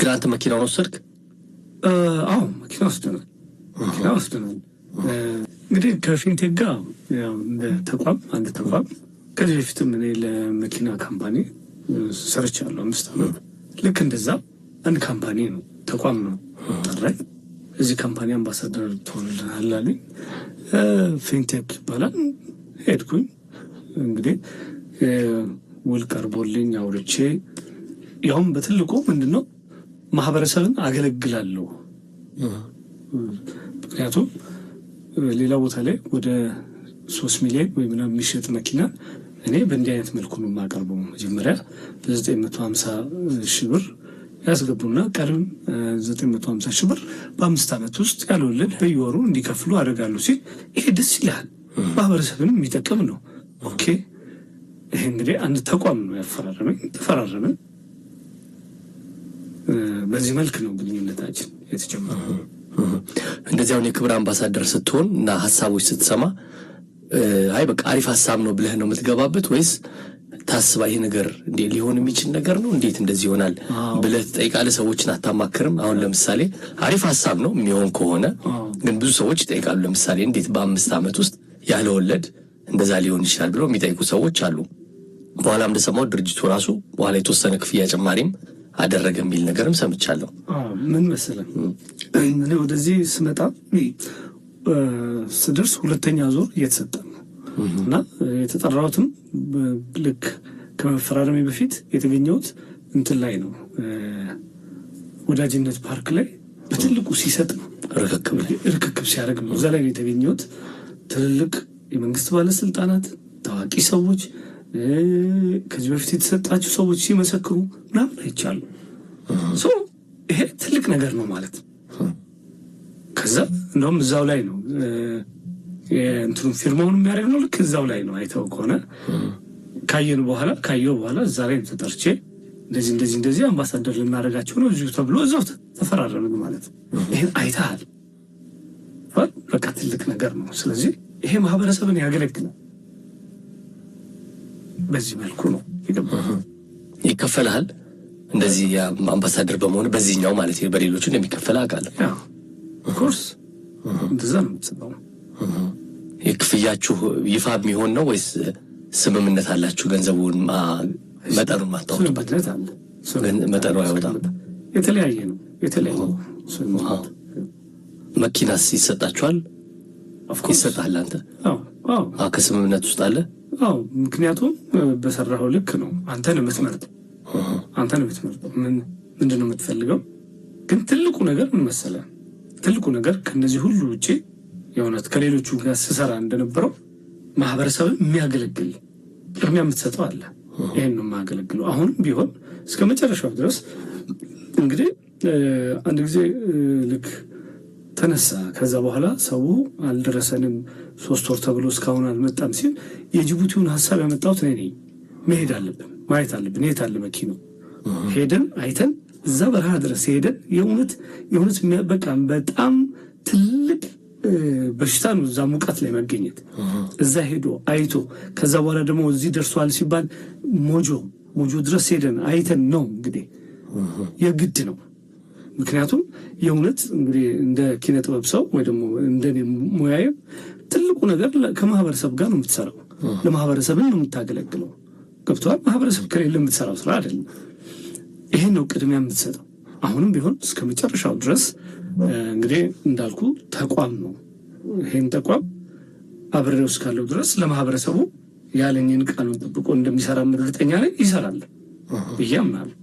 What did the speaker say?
ግን አንተ መኪናውን ወሰድክ? አዎ፣ መኪና ወስደናል። መኪና ወስደናል። እንግዲህ ከፊንቴክ ጋር ያው እንደ ተቋም፣ አንድ ተቋም፣ ከዚህ በፊትም እኔ ለመኪና company ሰርቻለሁ 5 ዓመት። ልክ እንደዛ አንድ company ነው፣ ተቋም ነው ጠራኝ። እዚህ company አምባሳደር ትሆንልናል አሉኝ። ፊንቴክ ይባላል። ሄድኩኝ። እንግዲህ ውል ቀርቦልኝ አውርቼ፣ ያውም በትልቁ ምንድነው ማህበረሰብን አገለግላለሁ። ምክንያቱም ሌላ ቦታ ላይ ወደ 3 ሚሊዮን ወይ ምናምን የሚሸጥ መኪና እኔ በእንዲህ አይነት መልኩ ነው የማቀርበው። መጀመሪያ በ950 ሺህ ብር ያስገቡና ቀሪም 950 ሺህ ብር በ5 ዓመት ውስጥ ያለወለድ በየወሩ እንዲከፍሉ አደርጋለሁ ሲል ይሄ ደስ ይልሃል። ማህበረሰብን የሚጠቅም ነው። Okay፣ ይሄ እንግዲህ አንድ ተቋም ነው ያፈራረመኝ። ተፈራረምን። በዚህ መልክ ነው ግንኙነታችን የተጀመረው። እንደዚህ አሁን የክብር አምባሳደር ስትሆን እና ሀሳቦች ስትሰማ አይ በቃ አሪፍ ሀሳብ ነው ብለህ ነው የምትገባበት ወይስ ታስባ ይሄ ነገር እንዴ ሊሆን የሚችል ነገር ነው፣ እንዴት እንደዚህ ይሆናል ብለህ ትጠይቃለህ? ሰዎችን አታማክርም? አሁን ለምሳሌ አሪፍ ሀሳብ ነው የሚሆን ከሆነ፣ ግን ብዙ ሰዎች ይጠይቃሉ። ለምሳሌ እንዴት በ5 ዓመት ውስጥ ያለ ወለድ እንደዛ ሊሆን ይችላል ብለው የሚጠይቁ ሰዎች አሉ። በኋላም እንደሰማው ድርጅቱ ራሱ በኋላ የተወሰነ ክፍያ ጭማሪም አደረገ የሚል ነገርም ሰምቻለሁ። ምን መሰለህ፣ እኔ ወደዚህ ስመጣ ስደርስ ሁለተኛ ዙር እየተሰጠ ነው እና የተጠራሁትም ልክ ከመፈራረሜ በፊት የተገኘሁት እንትን ላይ ነው፣ ወዳጅነት ፓርክ ላይ በትልቁ ሲሰጥ ነው፣ ርክክብ ላይ። ርክክብ ሲያደርግ ነው። እዛ ላይ ነው የተገኘሁት። ትልልቅ የመንግስት ባለስልጣናት፣ ታዋቂ ሰዎች፣ ከዚህ በፊት የተሰጣቸው ሰዎች ሲመሰክሩ ምናምን አይቻለሁ። So ይሄ ትልቅ ነገር ነው ማለት ነው። ከዛ እንደውም እዛው ላይ ነው እንትኑ ፊርማውን የሚያደርግ ነው። ልክ እዛው ላይ ነው፣ አይተው ከሆነ፣ ካየን በኋላ፣ ካየው በኋላ እዛ ላይ ተጠርቼ እንደዚህ እንደዚህ እንደዚህ አምባሳደር ልናደርጋቸው ነው እዚሁ ተብሎ እዛው ተፈራረምን ማለት ነው። ይህን አይተሃል፣ በቃ ትልቅ ነገር ነው። ስለዚህ ይሄ ማህበረሰብን ያገለግላል። በዚህ መልኩ ነው የገባው። ይከፈልሃል? እንደዚህ አምባሳደር በመሆን በዚህኛው ማለት ነው። በሌሎቹ እንደሚከፈል አውቃለሁ። Of course፣ እንደዛ ነው የምትሰጠው። የክፍያችሁ ይፋ የሚሆን ነው ወይስ ስምምነት አላችሁ? ገንዘቡን መጠኑን ማታወጡበት? ስምምነት አለ። መጠኑ አይወጣም። የተለያየ ነው። የተለያየ ነው ስምምነት። መኪናስ ይሰጣችኋል? Of course። ይሰጣል አንተ? አዎ። ከስምምነት ውስጥ አለ። አዎ፣ ምክንያቱም በሰራኸው ልክ ነው አንተን የምትመርጠው። አንተን የምትመርጠው ምን ምንድን ነው የምትፈልገው? ግን ትልቁ ነገር ምን መሰለህ? ትልቁ ነገር ከነዚህ ሁሉ ውጭ የእውነት ከሌሎቹ ጋር ስሰራ እንደነበረው ማህበረሰብን የሚያገለግል ቅድሚያ የምትሰጠው አለ። ይህን ነው የማገለግለው። አሁንም ቢሆን እስከ መጨረሻው ድረስ። እንግዲህ አንድ ጊዜ ልክ ተነሳ። ከዛ በኋላ ሰው አልደረሰንም፣ 3 ወር ተብሎ እስካሁን አልመጣም ሲል የጅቡቲውን ሀሳብ ያመጣሁት እኔ ነኝ። መሄድ አለብን፣ ማየት አለብን። የት አለ መኪናው? ሄደን አይተን፣ እዛ በረሃ ድረስ ሄደን፣ የእውነት የእውነት በቃ በጣም ትልቅ በሽታ ነው እዛ ሙቀት ላይ መገኘት። እዛ ሄዶ አይቶ ከዛ በኋላ ደግሞ እዚህ ደርሷል ሲባል ሞጆ ሞጆ ድረስ ሄደን አይተን ነው፣ እንግዲህ የግድ ነው። ምክንያቱም የእውነት እንግዲህ እንደ ኪነ ጥበብ ሰው ወይ ደግሞ እንደ ሙያዬ ትልቁ ነገር ከማህበረሰብ ጋር ነው የምትሰራው፣ ለማህበረሰብን ነው የምታገለግለው። ገብቶሃል? ማህበረሰብ ከሌለ የምትሰራው ስራ አይደለም። ይሄን ነው ቅድሚያ የምትሰጠው። አሁንም ቢሆን እስከ መጨረሻው ድረስ እንግዲህ እንዳልኩ ተቋም ነው። ይሄን ተቋም አብሬው እስካለው ድረስ ለማህበረሰቡ ያለኝን ቃሉን ጠብቆ እንደሚሰራ እርግጠኛ ነኝ። ይሰራል ብዬ አምናለሁ።